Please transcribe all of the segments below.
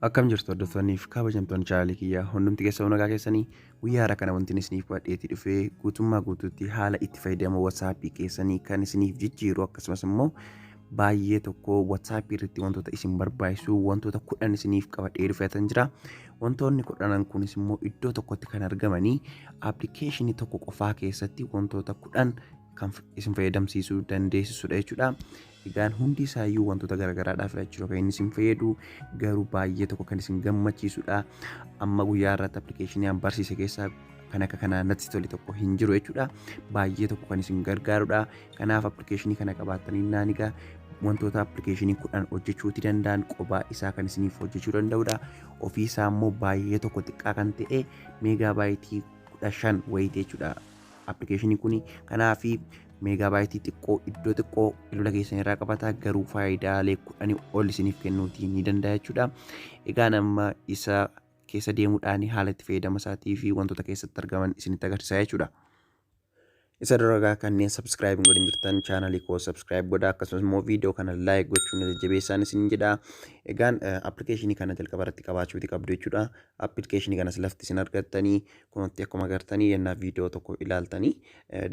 Akkam jirtu, hordoftoonnii fi kabajamtoonni chaanalii kiyyaa? Hundumti keessa nagaa keessanii? Guyyaa har'a kana wanti isiniif qabadheetii dhufee guutummaa guutuutti haala itti fayyadama WhatsAppii keessanii kan isiniif jijjiiru, akkasumas immoo baay'ee tokko WhatsAppii irratti wantoota isin barbaachisu wantoota 10 isiniif qabadhee dhufeetan jira. Wantoonni 10n kunis immoo iddoo tokkotti kan argamanii appilikeeshinii tokko qofaa keessatti wantoota 10 kan isin fayyadamsiisuu dandeessisudha jechuudha. Egaan hundi isaayyuu wantoota garaagaraadhaaf jechuudha kan inni isin fayyadu, garuu baay'ee tokko kan isin gammachiisudha. Amma guyyaa irratti appilikeeshinii an barsiise keessaa kan akka kanaa natti tole tokko hin jiru jechuudha. Baay'ee tokko kan isin gargaarudha. Kanaaf appilikeeshinii kana qabaattanii naan egaa wantoota appilikeeshinii 10 hojjechuuti danda'an qophaa isaa kan isiniif hojjechuu danda'udha. Ofii isaa immoo baay'ee tokko xiqqaa kan ta'e meegaabaayitii 15 wayitii jechuudha appilikeeshinii kuni. Kanaaf meegaabaayitii xiqqoo iddoo xiqqoo bilbila keessan irraa qabata, garuu faayidaalee 10 ol isiniif kennuutii ni danda'a jechuudha. Egaan amma isa keessa deemuudhaan haala itti fayyadama isaatii fi wantoota keessatti argaman isinitti agarsiisa jechuudha. Isa dura kanneen subscribe hin godhin jirtan chaanalii koo subscribe godhaa, akkasumas immoo viidiyoo kana like gochuun na jajjabeessaan isin jedha. Egaan appilikeeshinii kana jalqaba irratti qabaachuuti qabdu jechuudha. Appilikeeshinii kanas lafti isin argattanii kunutti akkuma agartanii yennaa viidiyoo tokko ilaaltanii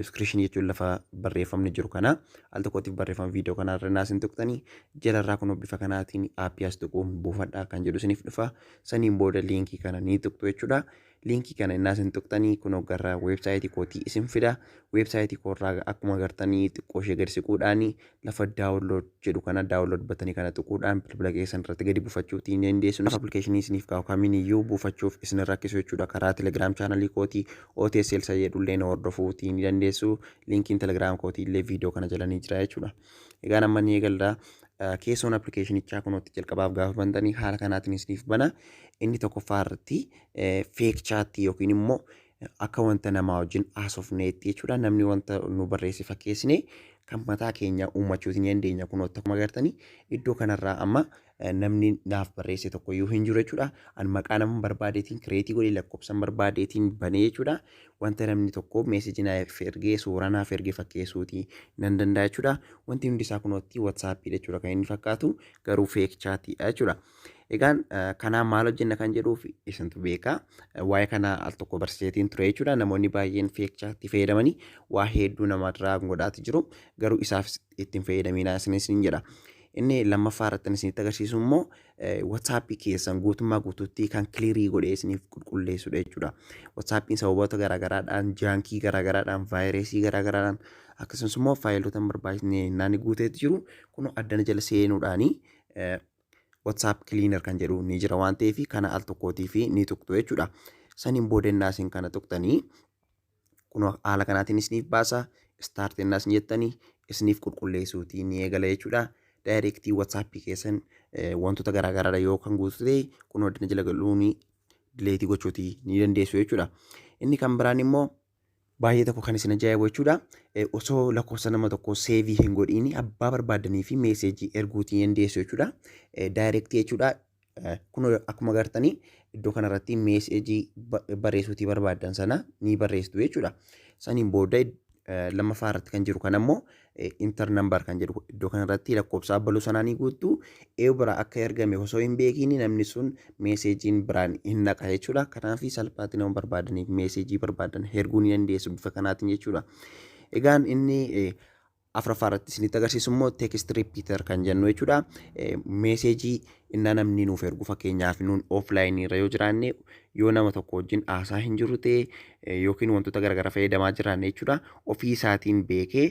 description jechuun lafa barreeffamni jiru kana al tokkotti barreeffama viidiyoo kana irra isin tuqxanii jalarraa kun bifa kanaatiin aappii as tuquun buufadhaa kan jedhu isiniif dhufa. Saniin booda liinkii kana ni tuqxu jechuudha. Liinkii kana innaa isin tuqxanii kun gara weebsaayitii kootii isin fida. Weebsaayitii koorraa akkuma agartanii xiqqoo ishee gadi siquudhaan lafa download jedhu kana download batanii kana tuquudhaan bilbila keessan irratti gadi buufachuutii ni dandeessu. Appilikeeshinii isiniif kaa'u kamiin iyyuu buufachuuf isin rakkisu jechuudha. Karaa Telegram chaanalii kootii OTSL isa jedhullee na hordofuutii ni dandeessu. Liinkiin Telegram kootii illee viidiyoo kana jala ni jira jechuudha. Egaan amma ni eegalla. Keessoon appilikeeshinichaa kunootti jalqabaaf gaafa bantanii haala kanaatiin isiniif bana. Inni tokkoffaa irratti fake chatii yookiin immoo akka wanta namaa wajjin haasofneetti jechuudha. Namni wanta nu barreesse fakkeessine kan mataa keenya uummachuuti ni dandeenya. Kunootti akkuma agartanii iddoo kanarraa amma namni naaf barreesse tokko iyyuu hin jiru jechuudha. An maqaa nama barbaadeetiin create godhee lakkoofsan barbaadeetiin banee jechuudha. Wanta namni tokko meesejii naaf ergee, suuraa naaf ergee fakkeessuuti nan danda'a jechuudha. Wanti hundi isaa kunootti WhatsAppii jechuudha kan inni fakkaatu, garuu fake chatiidha jechuudha. Egaan kanaan maal hojjenna kan jedhuuf isintu beeka. Waa'ee kanaa al tokko barsiiseetiin ture jechuudha. Namoonni baay'een fake chatii fayyadamanii waa hedduu namarraa godhaati jiru. Garuu isaaf ittiin fayyadaminaa isinis ni jedha. Inni lammaffaa irratti isinitti agarsiisu immoo WhatsAppii keessan guutummaa guutuutti kan clear godhee isiniif qulqulleessudha jechuudha. WhatsAppiin sababoota garaagaraadhaan, junkii garaagaraadhaan, vaayirasii garaagaraadhaan, akkasumas immoo faayilota hin barbaachisne naanni guuteetu jiru. Kun addana jala seenuudhaanii WhatsApp cleaner kan jedhu ni jira waan ta'eef kana al tokkootii fi ni tuqxu jechuudha. Saniin booda innaa isin kana tuqxanii kun haala kanaatiin isiniif baasa. Start innaa isin jettanii isiniif qulqulleessuutii ni eegala jechuudha. Direct WhatsAppii keessan wantoota garaagaraadha yoo kan guutu ta'e kun addana jala galuun delete gochuutii ni dandeessu jechuudha. Inni kan biraan immoo baay'ee tokko kan isin ajaa'ibu jechuudha. Osoo lakkoofsa nama tokko save hin godhiin abbaa barbaadanii fi meeseejii erguutii ni dandeessu jechuudha. Direct jechuudha. Kun akkuma agartanii iddoo kanarratti meeseejii barreessuutii barbaaddan sana ni barreessitu jechuudha. Saniin booda lammaffaa irratti kan jiru kan ammoo enter number kan jedhu iddoo kanarratti lakkoofsa abbaluu sanaa ni guuttu. Eeyu bira akka ergame osoo hin beekiin namni sun meeseejiin biraan hin naqa jechuudha. Kanaaf salphaatti nama barbaadaniif meeseejii barbaadan erguu ni dandeessu bifa kanaatiin jechuudha. Egaan inni afuraffaa irratti isinitti agarsiisu immoo text repeater kan jennu jechuudha. Meeseejii innaa namni nuuf ergu, fakkeenyaaf nuun offline irra yoo jiraanne, yoo nama tokko wajjin haasaa hin jiru ta'e yookiin wantoota garaagaraa fayyadamaa jiraanne jechuudha. Ofii isaatiin beekee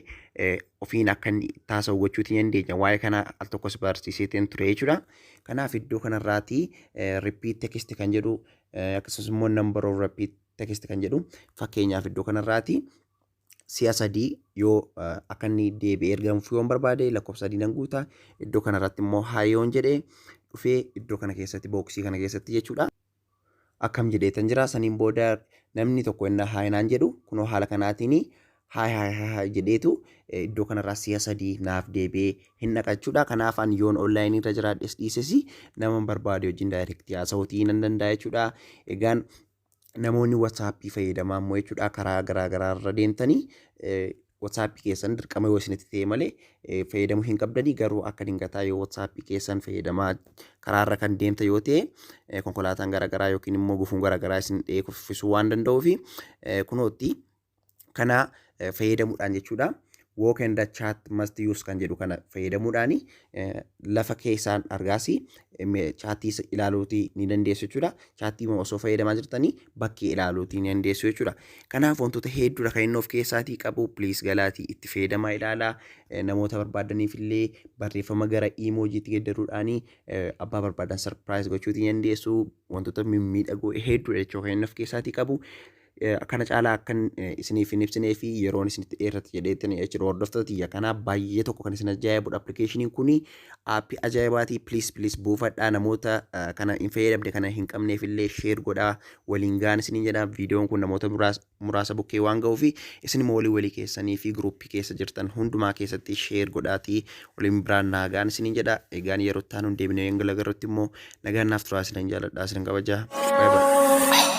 ofiin akka inni taasa'u gochuutii dandeenya. Waa'ee kana al tokkos barsiiseetiin ture jechuudha. Kanaaf iddoo kanarraatii repeat text kan jedhu, akkasumas immoo number of repeat text kan jedhu, fakkeenyaaf iddoo kanarraatii si'a sadii yoo akka inni deebi'ee ergamuuf yoon barbaade lakkoofsa 3 nan guuta. Iddoo kanarratti immoo hi yoon jedhee dhufee iddoo kana keessatti, boxii kana keessatti jechuudha. Akkam jedheetan jira. Saniin booda namni tokko inni hi naan jedhu kunoo haala kanaatiin hi, hi, hi, hi jedheetu iddoo kanarraa si'a sadii naaf deebi'ee hin dhaqachuudha. Kanaaf ani yoon onlineii irra jiraadhes dhiises nama barbaade wajjin direct haasa'uutii nan danda'a jechuudha. Egaan namoonni WhatsAppii fayyadamaa immoo jechuudha karaa garaa garaa irra deemtanii WhatsAppii keessan dirqama yoo isinitti ta'e malee fayyadamuu hin qabdanii. Garuu akka dingataa yoo WhatsAppii keessan fayyadamaa karaarra kan deemta yoo ta'e, konkolaataan garaagaraa yookiin immoo gufuun garaagaraa isin dha'ee kuffisuu waan danda'uuf, kunootti kana fayyadamuudhaan jechuudha. "Walk and chat must use" kan jedhu kana fayyadamuudhaan lafa keessaan argaasi chatii ilaaluutii ni dandeessu jechuudha. Chatii osoo fayyadamaa jirtanii bakkee ilaaluutii ni dandeessu jechuudha. Kanaaf wantoota hedduudha kan inni of keessaatii qabu. Please galaatii itti fayyadamaa ilaalaa. Namoota barbaadaniif illee barreeffama gara emojiitti geeddaruudhaan abbaa barbaadan surprise gochuutii ni dandeessu. Wantoota mimmiidhagoo hedduudha jechuudha kan inni of keessaatii qabu. Kana caalaa akkan isiniif hin ibsinee fi yeroon isinitti dheerate jedheetti jechuudha, hordoftoota tiyya. Kanaaf baay'ee tokko kan isin ajaa'ibudha. Appilikeeshiniin kuni aappii ajaa'ibaati. Please, please buufadhaa. Namoota kana hin fayyadamne, kana hin qabneef illee share godhaa waliin gaan isiniin jedha. Viidiyoon kun namoota muraasa bukkee waan ga'uuf, isin immoo walii walii keessanii fi giruuppii keessa jirtan hundumaa keessatti share godhaatii waliin biraan naagaan isiniin jedha. Egaan yeroo itti aanu deebinee hanga agarrutti immoo nagaan naaf turaa. Isinin jaaladha, isinin kabajaa. Bye bye.